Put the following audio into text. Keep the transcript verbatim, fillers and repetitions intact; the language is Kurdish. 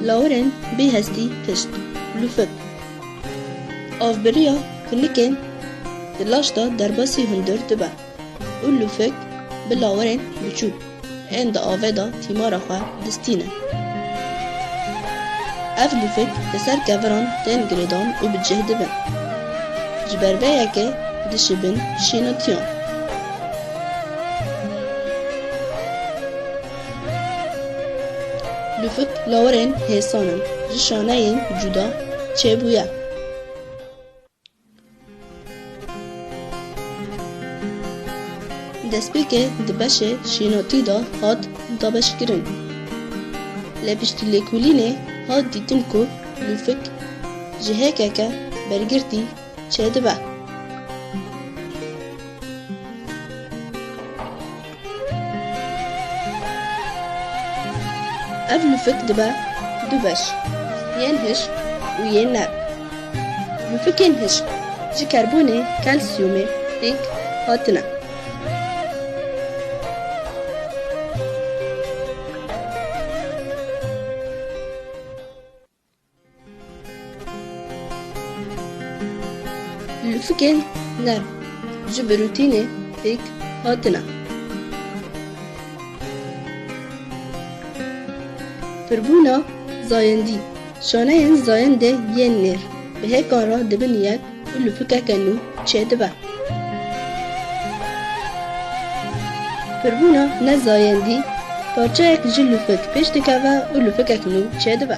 Lawirên bêhestî pişt. Lûfik. Avbiriya kunikên di laş de derbasî hundir dibe û lûfik bi lawirên biçûk ên di avê de tîmara xwe distînin. Ev lûfik li ser keviran tên girêdan û bi cih dibin. Ji ber vê yekê dişibin şînotiyan. Lûfik lawirên hêsan in, ji şaneyên cuda çêbûye. Destpêkê di beşê şînatî de hat dabeşkirin. Lê piştî lêkolînê hat dîtin ku lûfik ji hêkeke bergirtî çêdibe. Ev lûfik dibe du beş, yên hişk û yên nerm. Lûfikên hişk ji kerbonê, kalsiyumê pêk hatine. Lûfikên nerm ji birûtînê pêk hatine. Pirbûna zayendî. Şaneyên zayendê yên nêr bi hêkan re dibin yek û lûfikeke nû çêdibe. Pirbûna nezayendî, parçeyek ji lûfik pêş dikeve û lûfikek nû çêdibe.